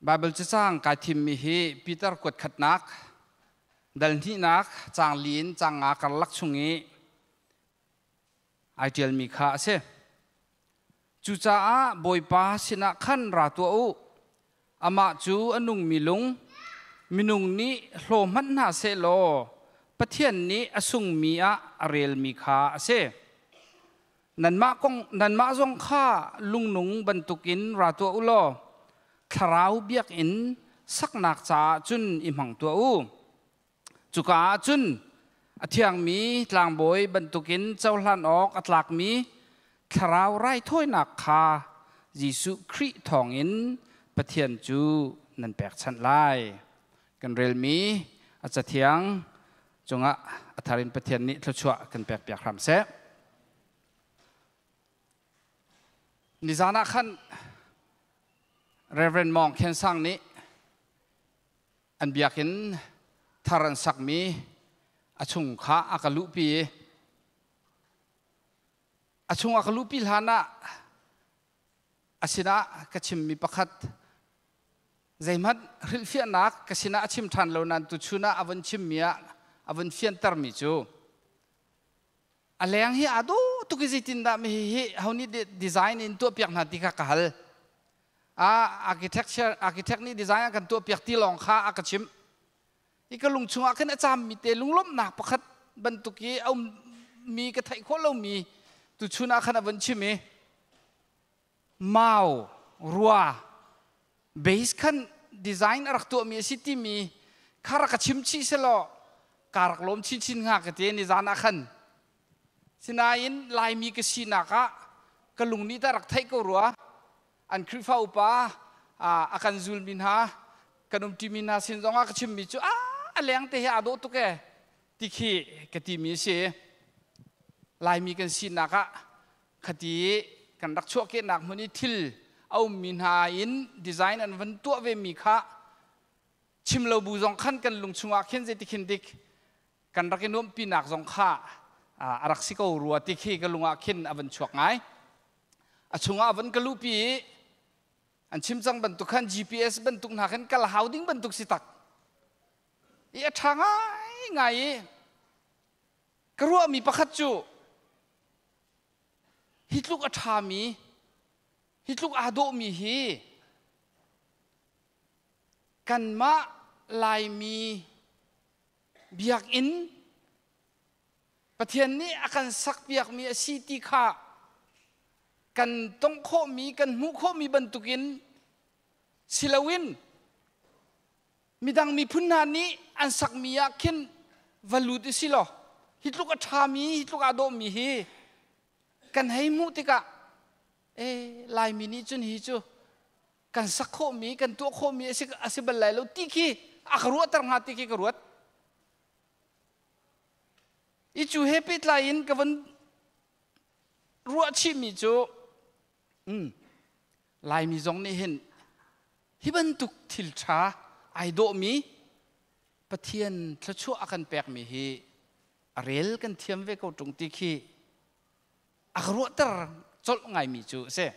Bible cacang kai thimmi hi Peter kuat khatnak dal hnihnak caang li in caang nga karlak chung i ai ṭialmi kha a si. Cucaah Bawipa sinah khan ra tuah u. Amah cu a nungmi lung, minung nih hlaw hmanh hna sehlaw Pathian nih a sungmi ah a relmi kha a si. Nanmah kong nanmah zong kha lungnung bantukin ra tuah u law thlarau biakinn saknak caah cun i hmang tuah u. Cuka ah cun a thiangmi tlangbawi bantukin cohlan awk a tlakmi thlarau raithawinak kha Jesuh Khrih thawngin Pathian cu nan pekchanh lai. Kan relmi a cathiang cungah a thar in Pathian nih thluachuah kan pekpiak hram seh. Nizan ah khan Reverend Mong Khen Sang nih an biakinn thar an sakmi a chung kha a ka luhpi i a chung a ka luhpi hlan ah a sinah ka chimmi pakhat zeihmanh hrilhfiahnak ka sinah a chim ṭhan lo nain tuchun ah a vun chimmi ah a vun fiantermi cu a leng hi aa dawh tuk i zeitindah mi hi ho nih design in tuahpiak hna ti kha ka hal. A architecture architect nih design a kan tuahpiak ti lawng kha a ka chimh. I ka lung chungah khin a caammi te lunglawmhnak pakhat bantuk i a ummi ka theih khawh lomi tuchun ah khan a vun chim i mau rua base khan design a rak tuahmi a si timi kha rak ka chim chih selaw ka rak lawm chinchin hnga ka ti. Ni zan ah khan sinain Laimi ka sinak ah ka lung nih dah rak theih ko rua. An Khrihfa upa a kan zulmi hna, kan umṭimi hna sin zongah ka chimmi cu a leng te hi aa dawh tuk e ti khi ka timi a si. Laimi kan sinak ah khati kan rak chuahkehnak hmun i thil a ummi hna in design an van tuah ve mi kha chim lo bu zong khan kan lung chungah khin zeiti khin dik kan rak i nuamhpinak zong kha a rak si ko rua ti khi ka lung ah khin a van chuak ngai. A chungah a van ka luhpi i an chim cang bantuk khan GPS bantuk hna khan kal hau ding bantuk si tak i a ṭha ngai ngai i ka ruahmi pakhat cu hi tluk a ṭhami, hi tluk aa dawhmi hi kanmah Laimi biakinn Pathian nih a kan sakpiakmi a si ti kha kan tongh khawhmi, kan hmuh khawhmi bantukin si loin midang miphun hna nih an sakmi ah khin va lut u si law hi tluk a ṭhami, hi tluk aa dawhmi hi kan hei hmuh tikah e Laimi nih cun hi cu kan sak khawhmi, kan tuah khawhmi a si bal lai lo ti khi a ka ruahter hnga ti khi ka ruat. I cu he pehtlai in ka van ruah chihmi cu Laimi zong nih hin hi bantuk thil ṭha ai dawhmi Pathian thluachuah a kan pekmi hi a rel kan thiam ve ko ṭung ti khi a ka ruahter colh ngaimi cu a si.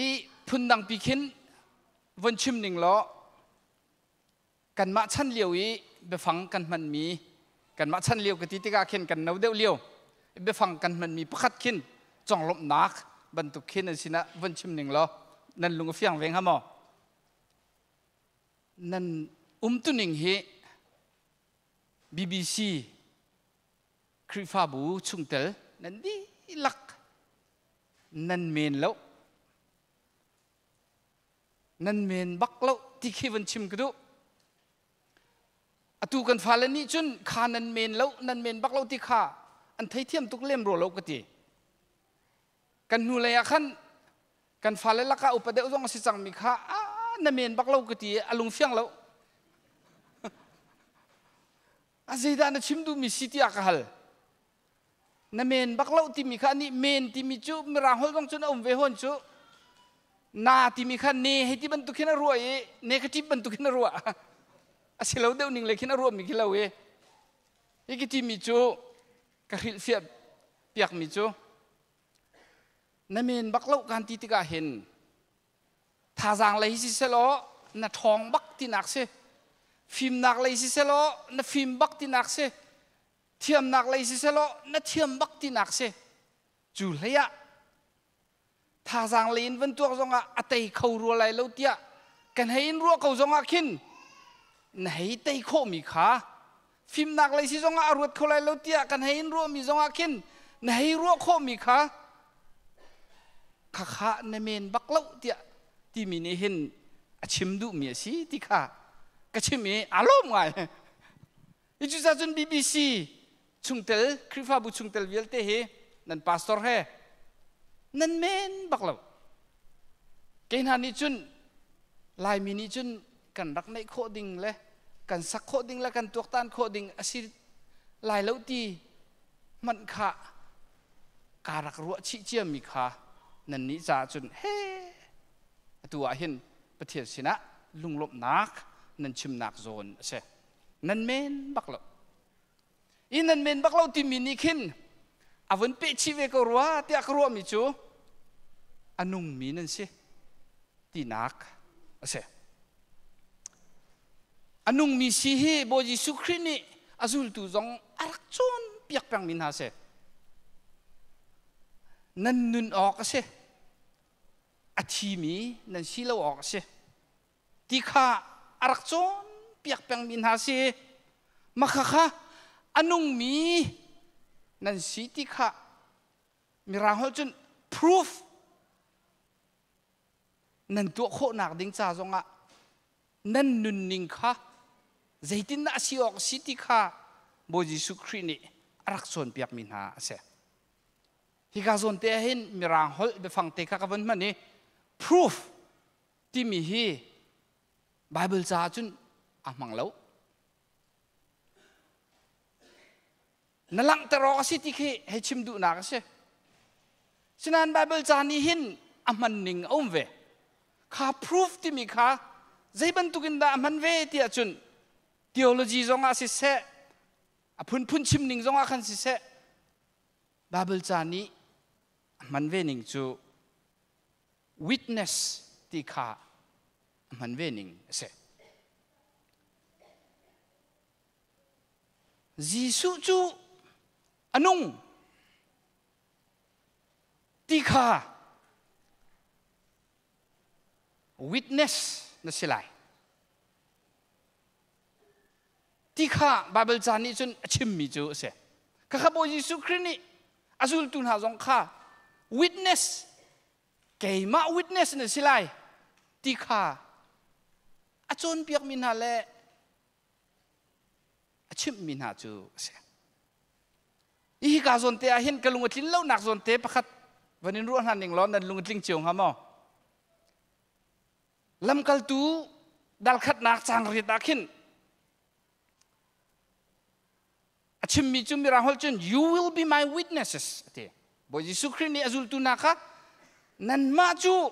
I phundang pi khin von chim ning law kanmah chan lio i biafang kan hmanmi, kanmah chan lio ka ti tikah khin kan no deuh lio biafang kan hmanmi pakhat khin conglawmhnak bantuk khin an sinah von chim ning law nan lung a fiang ve hnga maw? Nan umtuning hi BBC Khrihfabu chungtel nan dihlak nan men lo, nan men bak lo ti khi van chim ka duh. Atu kan fale nih cun kha nan men lo, nan men bak lo ti kha an theithiam tuk lem rua lo ka ti. Kan hnu lei ah khan kan fale lakah upa deuh zong a si cangmi kha a na men bak lo ka ti, a lung fiang lo. A zeidah na chim duhmi si tiah ka hal. Na men bak lo timi kha nih men timi cu mirang holh zong cun a um ve hon cu. Na timi kha ne hei ti bantuk khin a ruah i negative bantuk khin a ruah. A si lo deuh ning le khin a ruahmi khi lo i. Hi ki timi cu ka hrilhfiah piakmi cu na men bak lo kan ti tikah hin. Thazaang lei si selaw na ṭhawng bak tinak si. Fimnak lei si selaw na fim bak tinak si. Thiamnak lei si selaw na thiam bak tinak si. Cu hlei ah thazaang lei in van tuak zongah a tei kho rua lai lo tiah kan hei in ruah ko zongah khin na hei tei khawhmi kha fimnak lei si zongah a ruat kho lai lo tiah kan hei in ruahmi zongah khin na hei ruah khawhmi kha khakha na men bak lo tiah timi nih hin a chim duhmi a si ti kha ka chim i aa lawm ngai. I cucaah cun BBC chungtel Khrihfabu chungtel vialte hi nan pastor he nan men bak lo. Kei hna nih cun Laimi nih cun kan rak neih khawh ding le kan sak khawh ding le kan tuaktan khawh ding a si lai lo ti hmanh kha kaa rak ruah chih ciami kha nannih caah cun he atu ah hin Pathian sinah lunglawmhnak nan chimnak zawn a si. Nan men bak lo. I nan men bak lo timi nih khin a vun peh chih ve ko rua tiah ka ruahmi cu a nungmi nan si tinak a si. A nungmi si hi Bawi Jesuh Khrih nih a zultu zong a rak cawnpiak pengmi hna si. Nan nun awk a si. A thimi nan si lo awk a si. Ti kha a rak cawnpiak pengmi hna si. Makha kha a nungmi nan si ti kha Mirang holh cun proof nan tuah khawhnak ding ca zongah nan nunning kha zeitindah a si awk a si ti kha Bawi Jesuh Khrih nih a rak cawnpiakmi hna a si. Hika zawn te ah hin Mirang holh biafang te kha ka vun hman i proof timi hi Bible caah cun a hmang lo. Na langhter awk a si ti khi hei chim duhnak a si. Sinain Bible ca nih hin a hman ning a um ve. Kha proof timi kha zei bantuk in dah a hman ve ti ahcun theology zong ah siseh, a phunphun chim ning zong ah khan siseh, Bible ca nih a hman ve ning cu witness ti kha a hman ve ning a si. Jesuh cu a nung ti kha witness na si lai ti kha Bible ca nih cun a chimmi cu a si. Khakha Bawi Jesuh Khrih nih a zultu hna zong kha witness keimah witness na si lai ti kha a cawnpiakmi hna le a chimhmi hna cu a si. Hika zawn te ah hin ka lung a tlin lonak zawn te pakhat van in ruah hna ning law nan lung a tling cio hnga maw? Lamkaltu dalkhatnak caang riat ah khin a chimmi cu Mirang holh cun you will be my witnesses a ti. Bawi Jesuh Khrih nih a zultu hna kha nanmah cu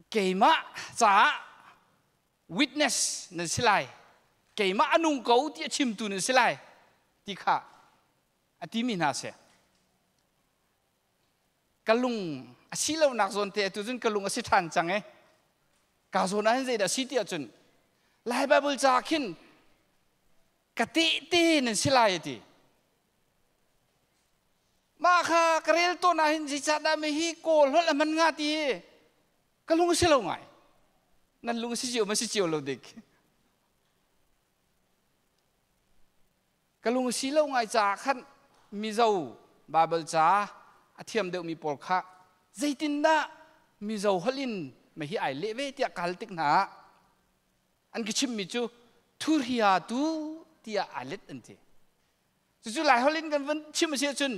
keimah caah witness nan si lai keimah a nung ko ti a chimtu nan si lai ti kha a timi hna si ka lung a si lonak zawn te atu cun ka lung a si ṭhan cang e ka zawn ah hin zeidah si ti ahcun Lai Bible ca khin ka tehte nan si lai a ti mah kha ka rel tawn ah hin zeicahdah mi hi kawl holh a hman nga ti hi ka lung si lo ngai nan lung si cio ma si cio lo dik ka lung si lo ngai caah khan Mizo Bible ca a thiam deuhmi pawl kha zeitindah Mizo holh in ma hi ai leh ve tiah ka hal tik hna ah an ka chimmi cu thurhia tu tiah aa let an ti cucu lai holh in kan vun chim a si ahcun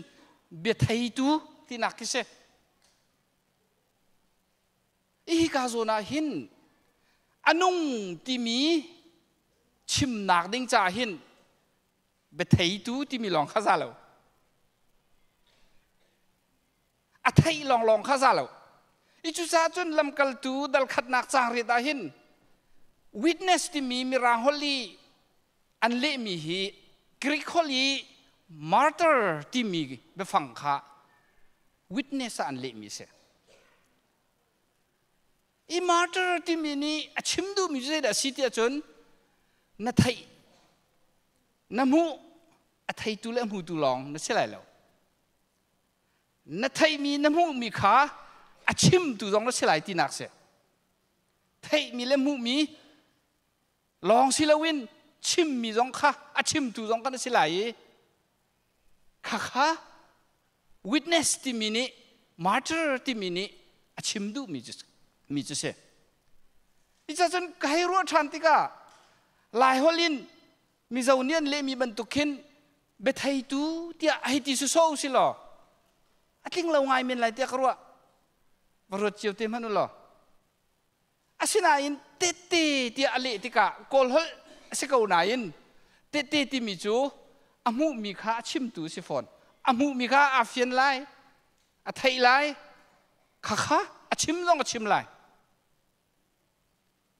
biatheitu tinak khi si hika zawn ah hin a nung timi chimnak ding caah hin biatheitu timi lawng kha za lo a theih lawnglawng kha za lo i cucaah cun lamkaltu dal khatnak caang riat ah hin witness timi mirang holh i an lehmi hi Greek holh i martyr timi biafang kha witness ah an lehmi a si. I martyr timi nih a chim duhmi cu zeidah a si tiah cun na theih na hmuh a theitu le a hmutu lawng na si lai lo. Na theihmi na hmuhmi kha a chimtu zong na si lai tinak si. Theihmi le hmuhmi lawng si loin chimmi zong kha a chimtu zong kan si lai i khakha witness timi nih martyr timi nih a chim duhmi cu mi cu si. Cucun ka hei ruah ṭhan tikah Laiholh in Mizo nih an lehmi bantuk khin biatheitu tiah hei ti sawsawh u si law a tling lo ngai men lai tiah ka ruah. Va ruat cio te hmanh u law. Asinain tette tiah a leh tikah Kawl holh a si ko nain tette timi cu a hmuhmi kha a chimtu a si fawn. A hmuhmi kha aa fian lai, a theih lai, khakha a chim zong a chim lai.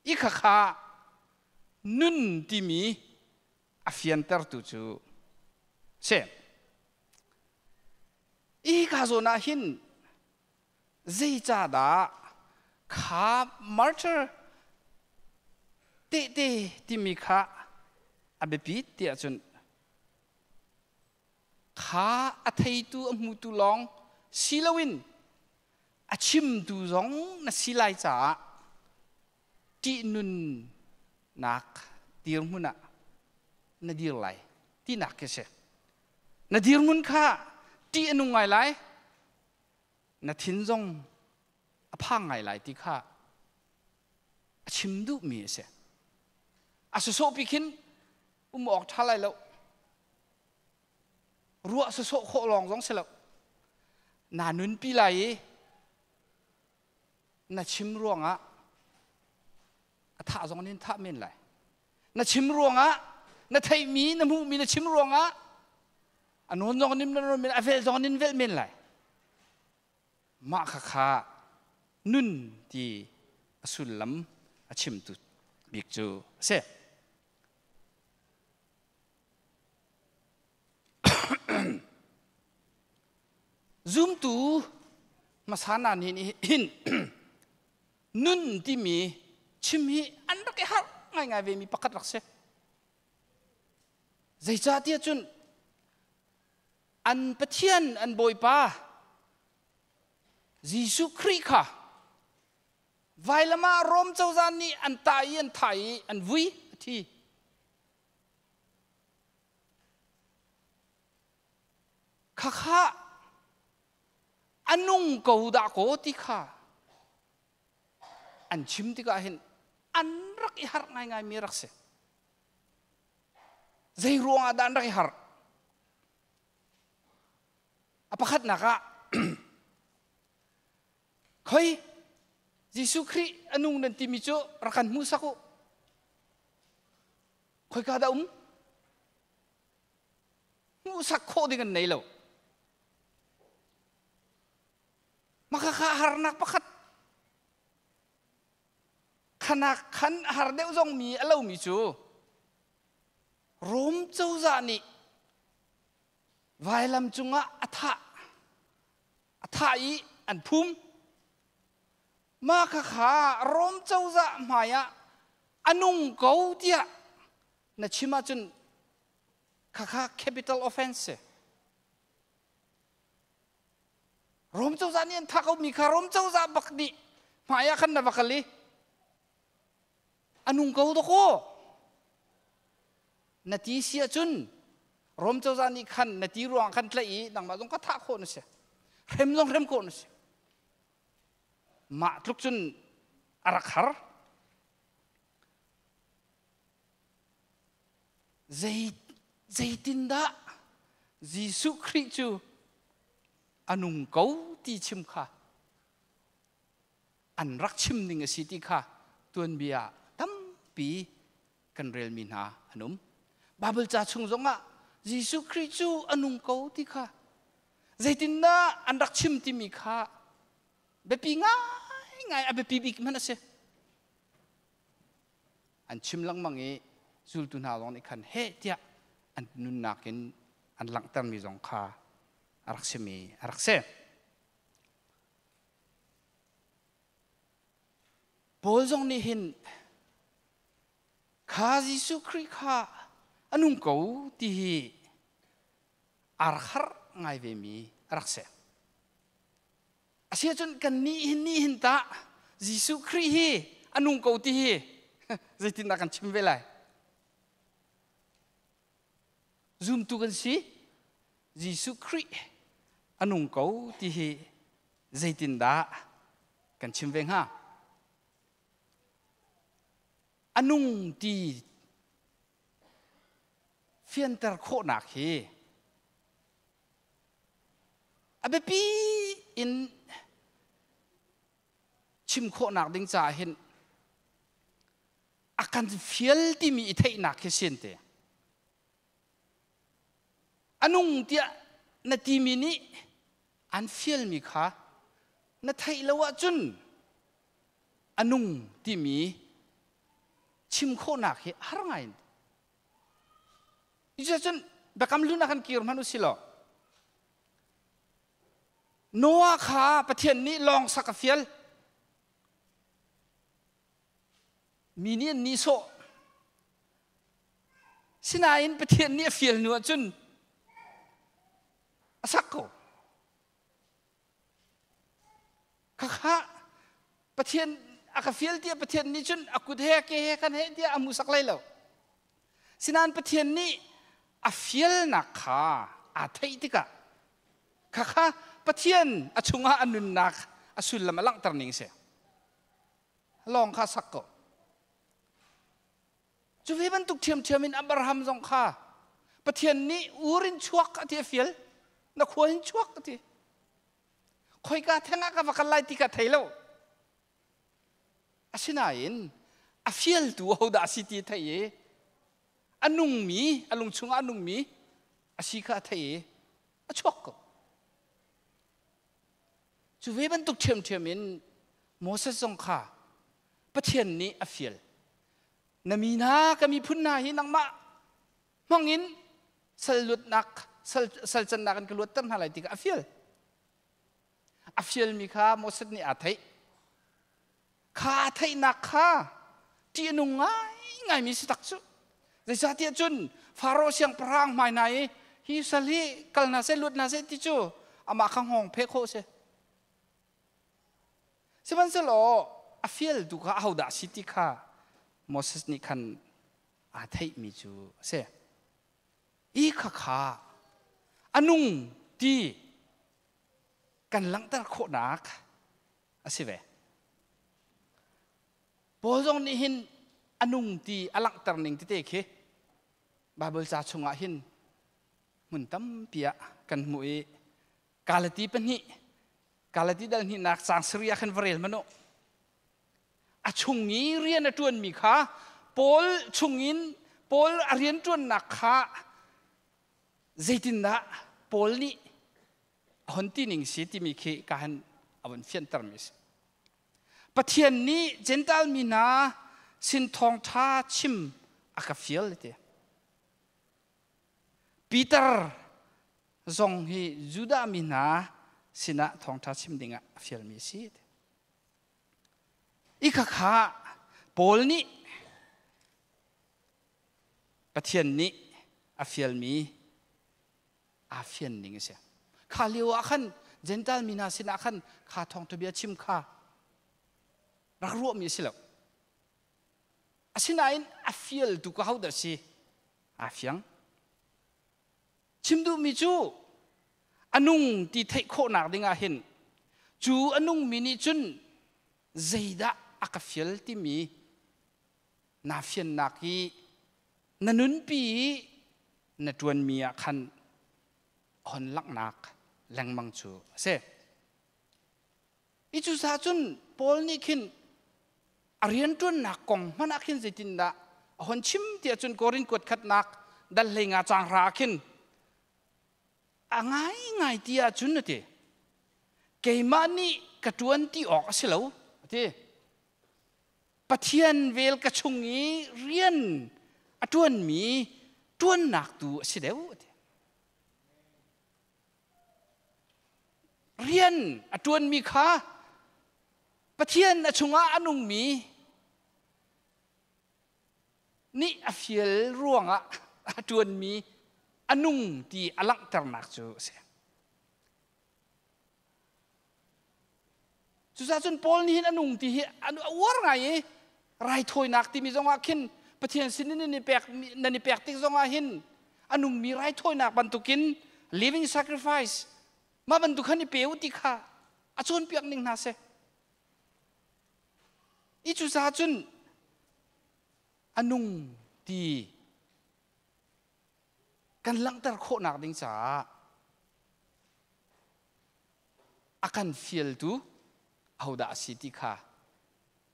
I khakha nun timi a fiantertu cu si. I ka zawn ah hin Zeicahdah kha martyr tehte timi kha a biapit tiah cun kha a theitu a hmutu lawng si loin a chimtu zong na si lai caah ṭihnunnak dirhmun ah na dir lai tinak khi si. Na dirhmun kha ṭih a nung ngai lai. Na thin zong a phang ngai lai ti kha a chim duhmi a si. A sawsawhpi khin um awk ṭha lai lo. Ruah sawsawh khawh lawng zong si lo. Na nunpi lai i na chim ruangah a thah zong nin thah men lai. Na chim ruangah na theihmi na hmuhmi na chim ruangah a nawn zong nin na men a velh zong nin velh men lai mah kha kha nun ti a sullam a chimtu bik cu a si. Zumtu hmasa hna nih hin nun timi chim hi an rak i harh ngaingai ve mi pakhat rak si. Zeicahtiah cun an Pathian an Bawipa Jesuh Khrih kha vailam ah Rom cozah nih an tah i an thah i an vui a thi. Khakha a nung ko dah kaw ti kha an chim tikah hin an rak i harh ngaingaimi rak si. Zei ruangah dah an rak i harh? A pakhatnak ah khoi Jesuh Khrih a nung nan timi cu rak kan hmuhsak u. Khoika dah um? Hmuhsak khawh ding an nei lo. Makhakha harnak pakhat khanak khan a har deuh zong mi a lomi cu Rom cozah nih vailam cungah a thah a thah i an phum mah khakha Rom cozah hmaiah a nung ko tiah na chim ahcun khakha capital offense si Rom cozah nih an thah komi kha Rom cozah bak nih hmai ah khan na va kal i a nung ko dakaw na ti si ahcun Rom cozah nih khan na ti ruang khan tlaih i nangmah zong ka thah khawh na si hrem zong hrem khawh na si mah tluk cun a rak har Zei, zeitindah Jesuh Khrih cu a nung ko ti chim kha an rak chim ning a si ti kha tuanbia tampi kan relmi hna an um. Bible ca chung zongah Jesuh Khrih cu a nung ko ti kha zeitindah an rak chim timi kha biapi ngaingai a biapi bik hmanh a si. An chim lengmang i zultu hna zong nih khan heh tiah an nunnak in an langhtermi zong kha a rak simi a rak si. Paul zong nih hin kha Jesuh Khrih kha a nung ko ti hi aa rak harh ngai ve mi a rak si. Asiahcun kan nih hin nih hin tah Jesuh Khrih hi a nung ko ti hi zeitindah kan chim ve lai? Zumtu kan si. Jesuh Khrih a nung ko ti hi zeitindah kan chim ve hnga? A nung ti fianter khawhnak hi a biapi in chim khawhnak ding caah hin a kan fial timi i theihnak hi sin te. A nung tiah na timi nih an fialmi kha na theih lo ahcun a nung timi chim khawhnak hi har ngai in. Cucun biakam hlun ah kan kir hmanh u si law Noah kha Pathian nih lawng sak a fial. Mi nih an nihsawh. Sinain Pathian nih a fial hnu ahcun a sak ko. Khakha Pathian a ka fial tiah Pathian nih cun a kut he ke he kan he tiah a hmu sak lai lo. Sinain Pathian nih a fialnak kha aa theih tikah khakha Pathian a chungah a nunnak a sullam a langhter ning si. Lawng kha sak ko. Cu ve bantuk ṭhiamṭhiam in Abraham zong kha Pathian nih ur in chuak a ti a fial. Na khua in chuak a ti. Khoika theng ah ka va kal lai ti ka thei lo. Asinain a fialtu ahodah a si ti a thei i a nungmi, a lung chungah a nungmi a si kha a thei i a chuak ko. Cu ve bantuk ṭhiamṭhiam in Moses zong kha Pathian nih a fial. Na mi hna, ka miphun hna hi nangmah hmangin sal luatnak, sal, sal cannak in ka luatter hna lai ti kha a fial. A fialmi kha Moses nih aa theih. Kha aa theihnak kha ṭih a nung ngaingaimi si tak cu. Zeicahtiah cun Faro siangpahrang hmai hna i hi sal hi kal hna seh luat hna seh ti cu amah kha hngawng pheh khawh a si. Sihmanhsehlaw a fialtu kha ahodah a si ti kha Moses nih khan aa theihmi cu a si. I khakha a nung ti kan langhter khawhnak a si ve. Paul zong nih hin a nung ti a langhter ning tete khi Baibal ca chungah hin hmun tampi ah kan hmuh i Galati pahnih Galati dal hnihnak caang sarih ah khan va rel hmanh u. A chung i rian a ṭuanmi kha Paul chungin Paul a rian ṭuannak kha zeitindah Paul nih a hon ti ning si timi khi ka han a vun fiantermi a si. Pathian nih Jentail mi hna sin thawngṭha chim a ka fial ti. Peter zong hi Judah mi hna sinah thawngṭha chim dingah a fialmi a si. I khakha Paul nih Pathian nih a fialmi aa fian ning a si. Kha lio ah khan Gentile mi hna sinah khan kha thawngṭha bia chim kha rak ruahmi a si lo. Asinain a fialtu ka hodah si? Aa fiang. Chim duhmi cu a nung ti theih khawhnak dingah hin cu a nungmi nih cun zeidah a ka fial timi naa fiannak hi na nunpi i na ṭuanmi ah khan hon langhnak lengmang cu a si. I cucaah cun Paul nih khin a rianṭuannak kong hmanh ah khin zeitindah a hon chim tiah cun Korin kuat khatnak dal hlei nga caang hra ah khin a ngaingai ti ahcun a ti keimah nih ka ṭuan ti awk a si lo a ti Pathian vel ka chung i rian a ṭuanmi ṭuannak tu a si deuh a ti Rian a ṭuanmi kha Pathian a chungah a nungmi nih a fial ruangah a ṭuanmi a nung ti a langhternak cu a si. Cucaah cun Paul nih hin a nung ti hi a uar ngai i raithawinak timi zongah khin Pathian sin in nan i pek nan i pek tik zongah hin a nungmi raithawinak bantukin living sacrifice mah bantuk khan i pe u ti kha a cawnpiak ning hna si. I cucaah cun a nung ti kan langhter khawhnak ding caah a kan fialtu ahodah a si ti kha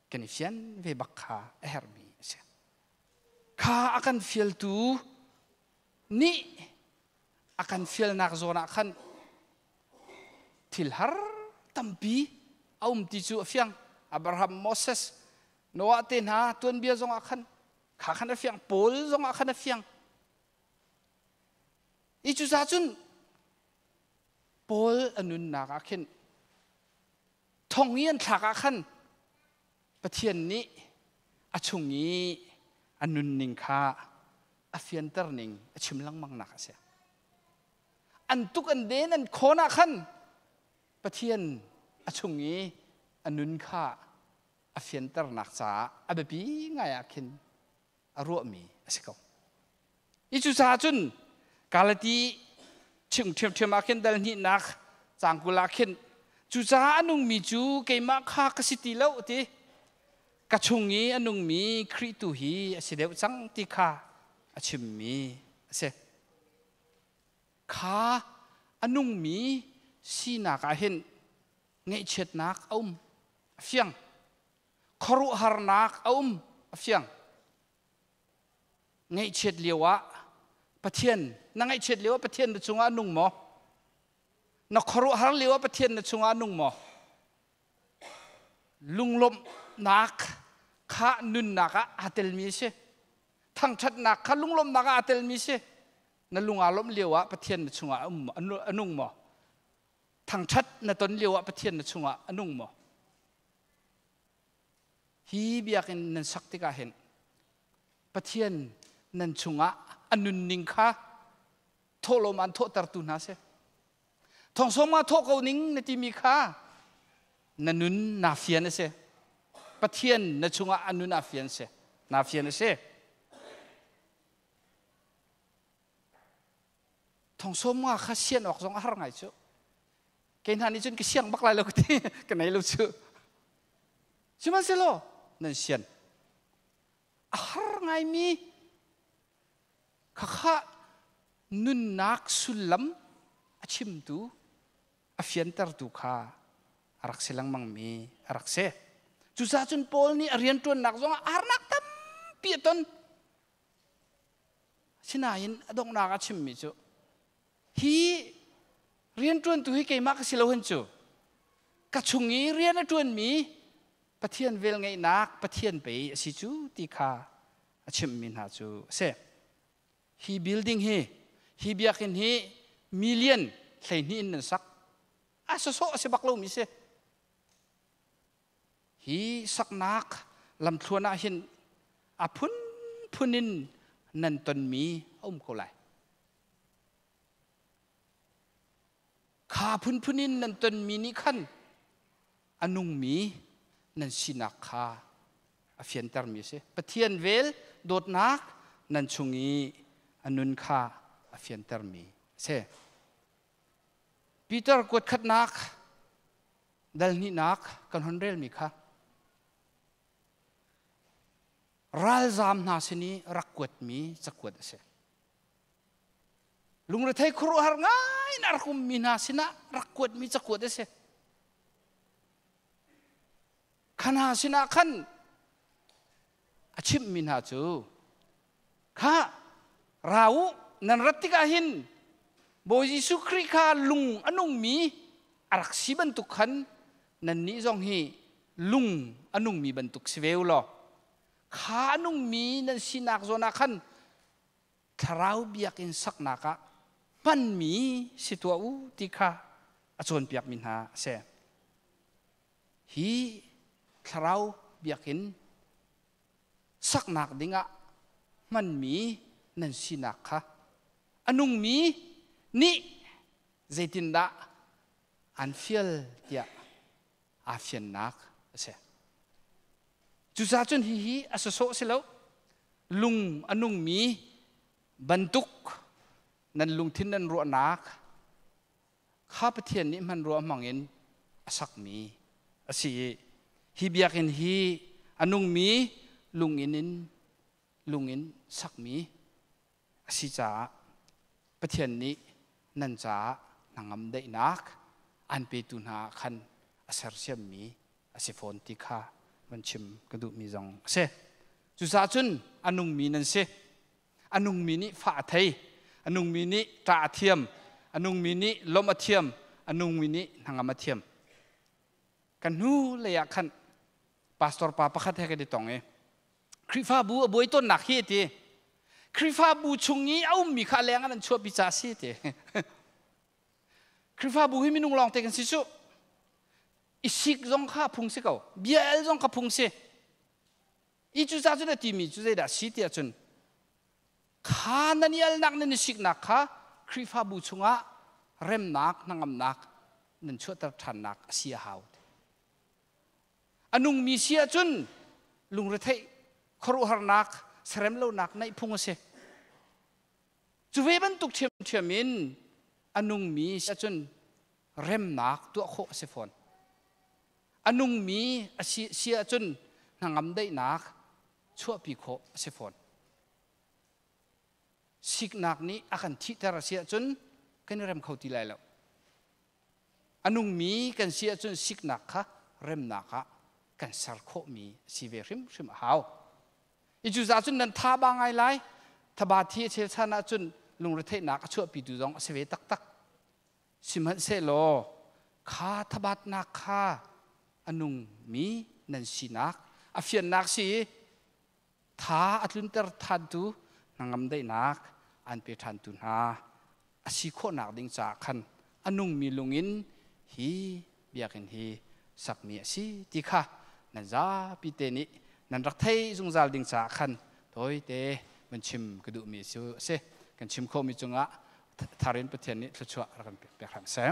kan i fian ve bak kha a herhmi a si. Kha a kan fialtu nih a kan fialnak zawn ah khan thil har tampi a um ti cu a fiang. Abraham, Moses, Noah te hna tuanbia zongah khan kha khan a fiang, Paul zongah khan a fiang. I cucaah cun Paul a nunnak ah khin thong i an thlak ah khan Pathian nih a chung i a nunning kha a fianter ning a chim lengmang nak a si. An tuk an den an khawn ah khan Pathian a chung i a nun kha a fianternak caah a biapi ngai ah khin a ruahmi a si ko. I cucaah cun Galati chim ṭhiamṭhiam ah khin dal hnihnak cangkul ah khin cucaah a nungmi cu keimah kha ka si ti lo ti ka chung i a nungmi Khrih tu hi a si deuh cang ti kha a chimmi a si. Kha a nungmi sinak ah hin ngaihchiatnak a um a fiang khuaruahharnak a um a fiang ngaihchiat lio ah Pathian na ngaihchiat lio ah Pathian na chungah a nung maw na khuaruahhar lio ah Pathian na chungah a nung maw lunglawmhnak kha nunnak ah aa telmi a si thangṭhatnak kha lunglawmhnak ah aa telmi a si na lung aa lawmh lio ah Pathian na chungah a nung maw thangṭhat na ton lio ah Pathian na chungah a nung maw Hi biakinn nan sak tikah hin Pathian nan chungah a nunning kha thawhlawm an thawhtertu hna si. Thongsawm nga thawh ko ning na timi kha na nun naa fian a si. Pathian na chungah a nun aa fian si. Naa fian a si. Thongsawm nga kha sian awk zong a har ngai cu. Kei hna nih cun ka siang bak lai lo ka ti ka nei lo cu. Sihmanhsehlaw nan sian a har ngaimi khakha nunnak sullam a chimtu a fiantertu kha a rak si lengmangmi a rak si. Cucaah cun Paul nih a rianṭuannak zongah harnak tampi a ton. Asinain a donghnak a chimmi cu hi rianṭuantu hi keimah ka si lo hen cu ka chung i rian a ṭuanmi Pathian velngeihnak Pathian pei a si cu ti kha a chimhmi hna cu a si. Hi building hi hi biakinn hi million 12 in nan sak. A sawsawh a si bak lomi si. Hi saknak lamthluan ah hin a phunphun in nan tonmi a um ko lai. Kha phunphun in nan tonmi nih khan a nungmi nan sinak kha a fiantermi a si. Pathian vel dawtnak nan chung i a nun kha a fiantermi a si. Peter kuat khatnak dal hnihnak kan hon relmi kha ralzaam hna sin i rak kuatmi cakuat a si. Lungrethei khuaruahhar ngai in a rak ummi hna sinah rak kuatmi cakuat a si. Kha hna sinah khan a chimhmi hna cu kha ra u nan rat tikah hin Bawi Jesuh Khrih kha lung a nungmi a rak si bantuk khan nannih zong hi lung a nungmi bantuk si ve u law kha a nungmi nan sinak zawn ah khan thlarau biakinn saknak ah hmanmi si tuah u ti kha a cawnpiakmi hna a si. Hi thlarau biakinn saknak dingah hmanmi nan sinak kha a nungmi nih zeitindah an fial tiah aa fiannak a si. Cucaah cun hihi a sawsawh si lo. Lung a nungmi bantuk nan lungthin nan ruahnak kha Pathian nih hmanrua hmangin a sakmi a si i hi biakinn hi a nungmi lungin in lungin sakmi a si caah Pathian nih nan caah hnangam daihnak an petu hna ah khan a sersiammi a si fawn ti kha van chim ka duhmi zong a si. Cucaah cun a nungmi nan si. A nungmi nih fah a thei, a nungmi nih ṭah a thiam, a nungmi nih lawmh a thiam, a nungmi nih hnangam a thiam. Kan hnu lei ah khan pastor pa pakhat he kan i tong i Khrihfabu a buai tawnnak hi a ti. Khrihfabu chung i a ummi kha a leng ah nan chuahpi ca a si ti. Khrihfabu hi minung lawng te kan si cu. I sik zong kha phung si ko. Bia el zong kha phung si. I cu ca cun a timi cu zeidah si ti ahcun kha nan i alnak nan i siknak kha Khrihfabu chungah remnak hnangamnak nan chuahter ṭhannak a si a hau. A nungmi si ahcun lungretheih khuaruahharnak serem lonak neih phung a si. Cu ve bantuk ṭhiamṭhiam in a nungmi si ahcun remnak tuah khawh a si fawn. A nungmi a si ahcun hnangam daihnak chuahpi khawh a si fawn. Siknak nih a kan thihter a si ahcun kan i rem kho ti lai lo. A nungmi kan si ahcun siknak kha remnak ah kan ser khawhmi a si ve hrimhrim a hau. I cucaah cun nan tha ba ngai lai. Thaba thi a chelchan ahcun lungretheihnak a chuahpitu zong a si ve taktak. Sihmanhsehlaw kha thabatnak kha a nungmi nan sinak a fiannak si i tha a tlunter thantu hnangam daihnak an pe ṭhantu hna a si khawhnak ding caah khan a nungmi lungin hi biakinn hi sakmi a si ti kha nan zapi te nih nan rak thei zungzal ding caah khan tawite van chim ka duhmi cu a si. Kan chim khawhmi cungah tharin Pathian nih thluachuah rak kan pek hram seh.